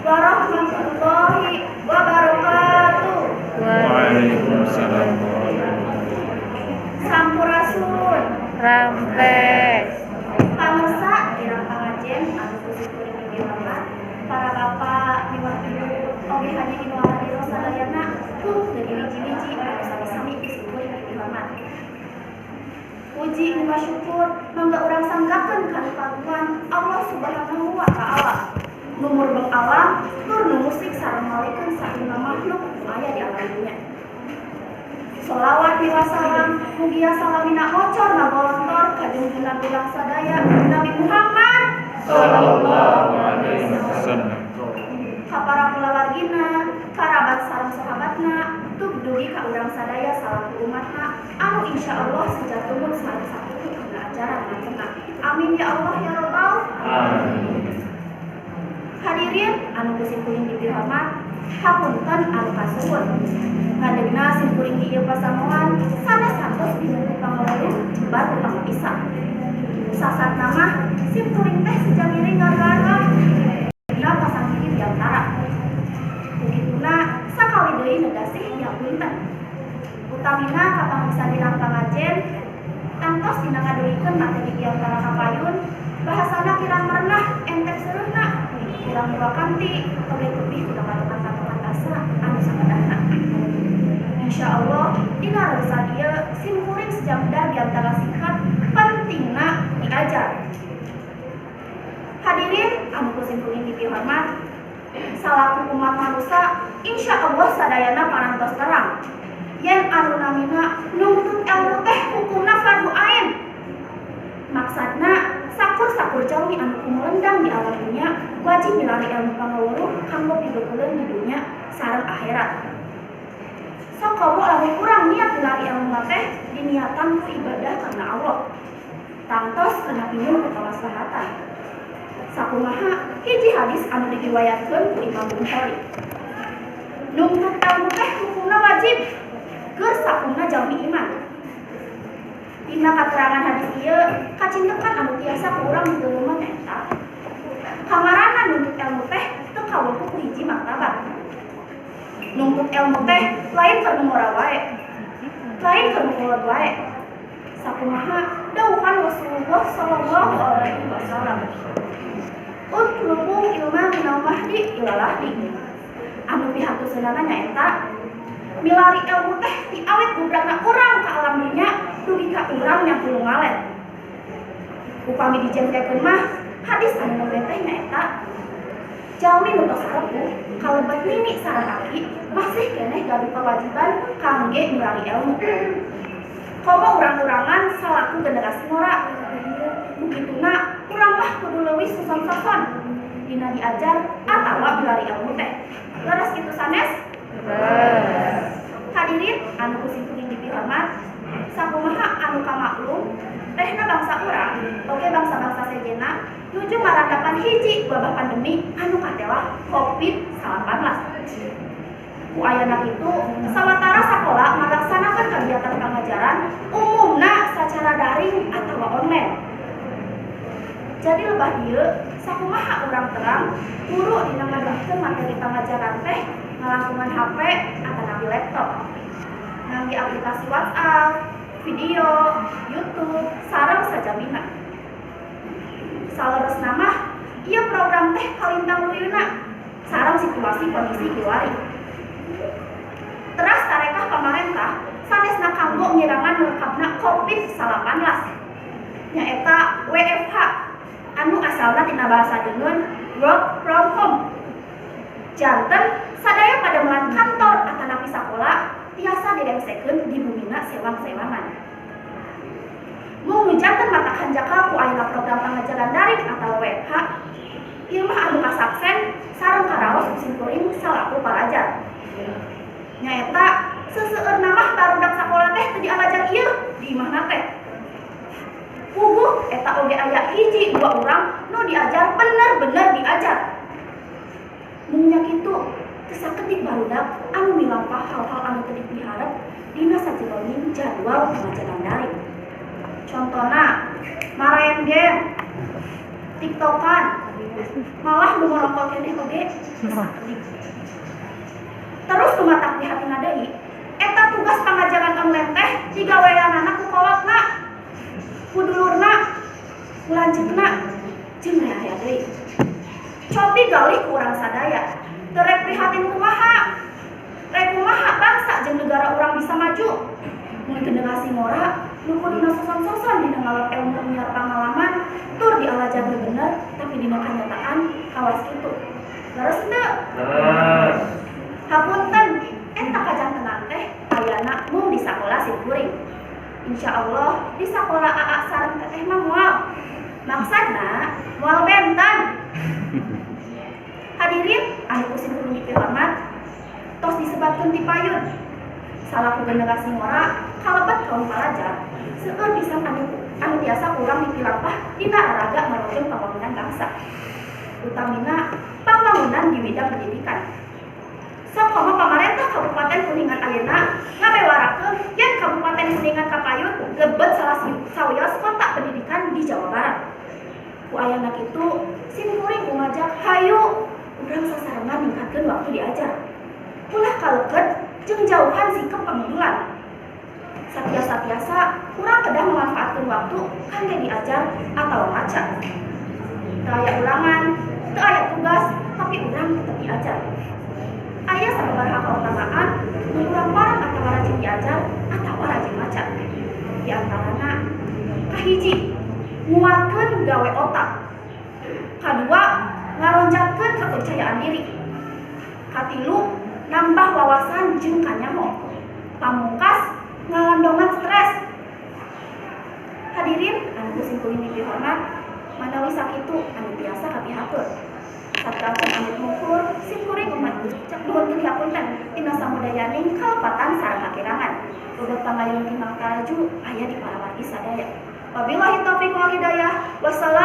warahmatullahi wabarakatuh. Waalaikumsalam. Sampurasun. Rampes. Pangersa kirang pangajen anu kusimkuring dipihormat para bapak miwah ibu oge hadirin wa hadirat sadayana teu diwiji-wiji anu sami-sami kusimkuring dipihormat. Puji miwah syukur mangga urang sanggakeun kana kagungan Allah Subhanahu wa taala. Nu murbeng alam tur nu musik sareng malikeun saena makhluk nu aya di alam dunya. Solawat miwah salam mugia salamina ngocor ngagolontor ka junjungan urang sadaya Nabi Muhammad sallallahu alaihi wasallam. Ka para kulawargina, karabat sareng sahabatna, tug dugi ka urang sadaya salaku umatna anu insyaallah seja tumut sareng sakutu kana ajaran mantena. Amin ya Allah ya Rabbal alamin. Hadirin anu kusimkuring dipihormat, hapunten anu kasuhun. Ngadegna simkuring di ieu pasamuan sanes santos bingung ku pangaweruh jembar ku pangapisa. Sasatna mah simkuring teh seja ngiring ngaruarah dina pasangkiri biantara. Ku kituna sakali deui negasih dihapunten. Utamina ka pangmiksa dina pangajen tangtos dina ngadugikeun materi biantara kapayun bahasana kirang merenah entep seureuhna kurang murakanti oge tebih ku patokan-patokan basa anu sakedahna. Insyaallah dina resan ieu simkuring seja medar biantara singkat pentingna diajar. Hadirin anu ku simkuring dipihormat, salaku umat manusia insya Allah sadayana parantos terang yen anu namina nuntut ilmu teh hukumna fardu ain. Maksudna sakur-sakur jalmi anu kumulendang di alam dunya wajib milari ilmu pangaweruh kanggo pibeukeuleuh di dunya sareng akhirat. Sok komo lamun urang niat milari ilmu teh diniatan ku ibadah karena Allah. Tangtos kena pinuh ku kamaslahatan. Sakumaha hiji hadis anu diriwayatkeun ku Imam Bukhari. Nuntut ilmu teh hukumna wajib keur sakumna jalmi iman. Dina katerangan hadis ieu kacintekan anu tiasa ku urang diteuleumeuh nyaeta kamarana nuntut ilmu teh teu kawengku ku hiji martabat. Nuntut ilmu teh lain keur nu ngora wae. Lain keur nu kolot wae. Sakumaha dawuhan Rasulullah sallallahu alaihi wasallam. Utlubul ilma minal mahdi ila lahdi. Anu pihatuseunana nyaeta milari ilmu teh ti awet gubrakna urang ka alam dunya dugi ka urang nyangkulu ngalet. Upami dijengkekeun mah hadis anu nembe teh nyaeta jalmi nu tos sepuh kalebet nini sareng aki masih keneh gaduh kewajiban kangge milari ilmu. Komo urang-urangan salaku generasi ngora. Ku kituna urang mah kudu leuwih soson-soson dina diajar atawa milari ilmu teh. Leres kitu sanes? Hadirin anu ku simkuring dipihormat, sakumaha anu kamaklum rehna bangsa urang oge bangsa-bangsa sejenna nuju ngarandapan hiji wabah pandemi anu katelah COVID-19. Ku ayana kitu, sawatara sakola ngalaksanakeun kegiatan pangajaran umumna secara daring atawa online. Jadi lebah dieu sakumaha urang terang guru dina ngadugikeun materi pangajaran teh ngalangkungan HP atanapi laptop. Ngangge aplikasi WhatsApp, video, YouTube, sareng sajabina. Saleresna mah ieu program teh kalintang luyuna sareng situasi kondisi kiwari. Teras tarekah pamarentah sanesna kanggo ngirangan merekapna COVID-19 nyaeta WFH anu asalna tina bahasa deungeun work from home. Janten sadaya padamelan kantor atanapi sakola tiasa direngsekeun di bumina sewang-sewangan. Mung nu janten matak hanjakal ku ayana program pangajaran daring atau WFH ieu mah anu kasaksen sareng karaos ku simkuring salaku parajar. Nyaeta seseueurna mah barudak sakola teh teu dialajar ieu di imahna teh. Puguh eta oge aya hiji dua urang nu diajar bener-bener diajar. Mung nya kitu teu sakedik barudak anu milampah hal-hal anu teu dipiharep dina sajeroning jadwal pangajaran daring. Contona maraen game, tiktokan, malah nu ngorokok keneh oge. Sakedik. Terus nu matak prihatin deui, eta tugas pangajaran online teh digaweanana ku kolotna, ku dulurna, ku lanceukna, jeung aya deui. Cobi galih ku urang sadaya, teu rek prihatin kumaha? Rek kumaha bangsa jeung negara urang bisa maju? Mun generasi ngora nu kuduna soson-soson dina ngalap ilmu, nyiar pangalaman, tur dialajar bener, tapi dina kanyataan kawas kitu. Leres teu? Leres. Hapunten, eta kajantenan teh ayana mung di sakola simkuring. Insya Allah di sakola AA sareng teteh mah moal. Maksudna moal benten. Hadirin anu ku simkuring dipihormat, tos disebatkeun ti payun. Salaku generasi ngora kalebet kaum palajar, seueur pisan anu tiasa kurang dipilampah dina raraga marojong pembangunan bangsa. Utamina pembangunan di bidang pendidikan. Sok komo pamarentah Kabupaten Kuningan ayeuna ngabewarakeun yen Kabupaten Kuningan kapayun lebet salah sawios kota pendidikan di Jawa Barat. Ku ayana kitu, simkuring ngajak, hayu urang sasarengan ningkatkeun waktu diajar. Ulah kaleket jeung jauhan sikep pangidulan. Satiasa-tiasa urang kedah memanfaatkeun waktu kangge diajar atau maca. Teu aya ulangan, teu aya tugas, tapi urang tetep diajar. Aya sababaraha kautamaan mun urang pareng atawa rajin diajar atawa rajin maca. Di antarana, kahiji, nguatkeun gawe otak. Kadua, ngaronjatkeun kepercayaan diri. Katilu, nambah wawasan jeung kanyaho. Pamungkas, ngalandongan stres. Hadirin anu ku simkuring dipihormat, manawi sakitu anu tiasa kapihatur. Sateuacan amit mungkur, simkuring umat cek nuhunkeun hapunten tina samudayaning kalepatan sareng kakirangan. Bebet pangayun timang taraju aya di para wargi sadaya. Wabillahi taufiq wal hidayah. Wassalamualaikum.